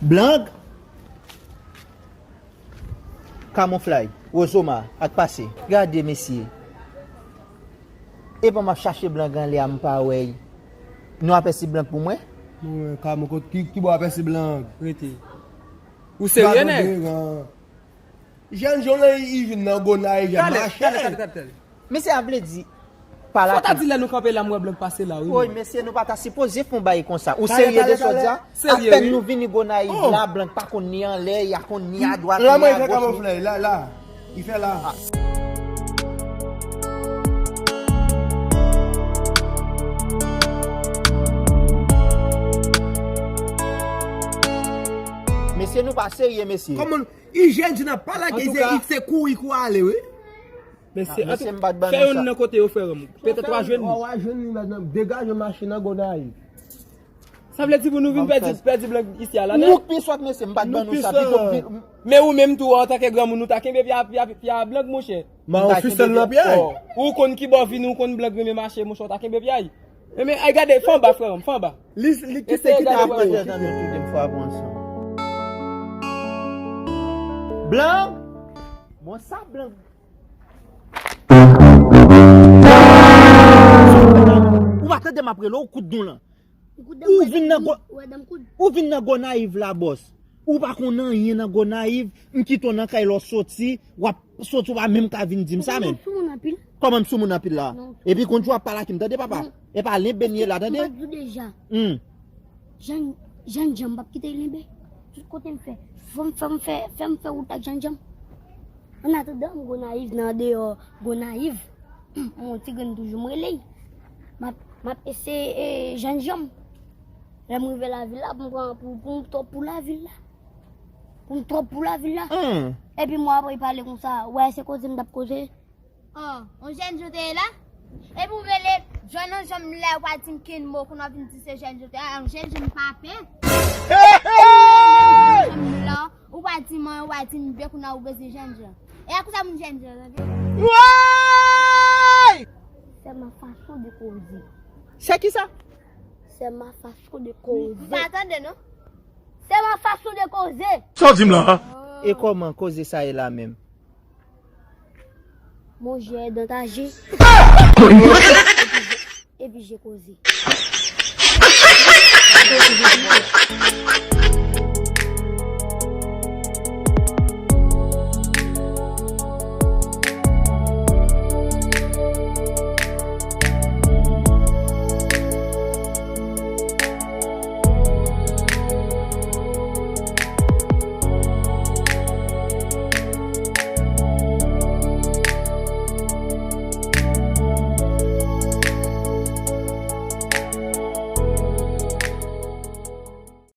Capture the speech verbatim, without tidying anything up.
Blang, Kamouflay, Wozoma, ak pase. Gade, mesye. Epa m ap chache Blang anlè a, m pa wè l. Nou apèsi Blang pou mwen? Mwen, Kamo, kot ki, ki bò apèsi Blang? Rete. Ou serye, nèg? Jèn jan lan, li vin nan Gonayiv, jèn mache. Mesye, a vle di, pa la. Fò ta di lè nou kanpe la, m wè Blang pase la, wi. Woy, mesye, nou pa ta sipoze fè yon bagay konsa. Ou serye de sa w di a? Apèn nou vini Gonayiv la, Blang pa konn ni anlè, y a konn ni adwat, ni agoch. La, la. Li fè la. Mesye, nou pa serye, mesye. Kòman, i jèn ti nan pa lage, se kouri kou ale, wi. Mesye, antouka, fè youn nan kote yo, frè m. Petèt w a jwenn li. W a jwenn li, degaje mache nan Gonayiv. Sa vle di pou nou vin pèdi, pèdi Blang isi a la, nèg? Nou k pi swat, mesye, m pa t ban nou sa, pito. Men ou menm tou, antanke granmoun, ou ta kenbe pye a, pye a, pye a Blang, monchè. Mawon fisèl nan pye a. Ou konn ki bò vini, ou konn Blang renmen mache, monchè, ou ta kenbe pye a. Men, men, ay, gade, fè anba, frè m, fè anba. Li, li kite, kite apre. Blang! Bon, sa Blang. Ou pa tande m ap rele w, kout don lan. Ou vin nan Go-, ou vin nan Gonayiv la, bòs. Ou pa konn anyen nan Gonayiv, m kite w nan kay la, w soti, w ap soti, w pa menm ka vin di m sa, men. Kòman m sou moun anpil? Kòman m sou moun anpil la? Non. Epi konn jou ap pale ak m, tande, papa? Non. E pa lenbe n ye la, tande? M pa di w deja. Hmm. Jèn, jèn jan m p ap kite l lenbe. Tout kote m fè, fò m fè, m fè, fè m fè wout ak jèn jan m. Annatadan, m Gonayiv, nan andeyò Gonayiv, m yon ti grenn toujou, m rele l. M ap, m ap eseye, e, jèn jan m. Lè m rive lavil la, pou m pran, pou, pou m twòp pou lavil la. Pou m twòp pou lavil la. Hmm. Epi mwen apre, l pale konsa, wè, se koze m t ap koze. Oh, yon jèn jan w te ye la? Epi w rele, jwenn yon jan m la, ou pa di m kenn mo, kounye a w vin di se jèn jan w te ye, yon jèn jan m pa pè. Hey, hey! Ou pa di m anyen, ou pa di m byen, kounye a ou bezwen jèn jan. E a konsa moun jèn jan, tande? Woy! C'est ma façon de causer. C'est qui ça? C'est ma façon de causer. M pa tande, non. C'est ma façon de causer. Sa w di m la? E kòman koze sa ye la menm? Mon jè dan ta je. Epi je koze.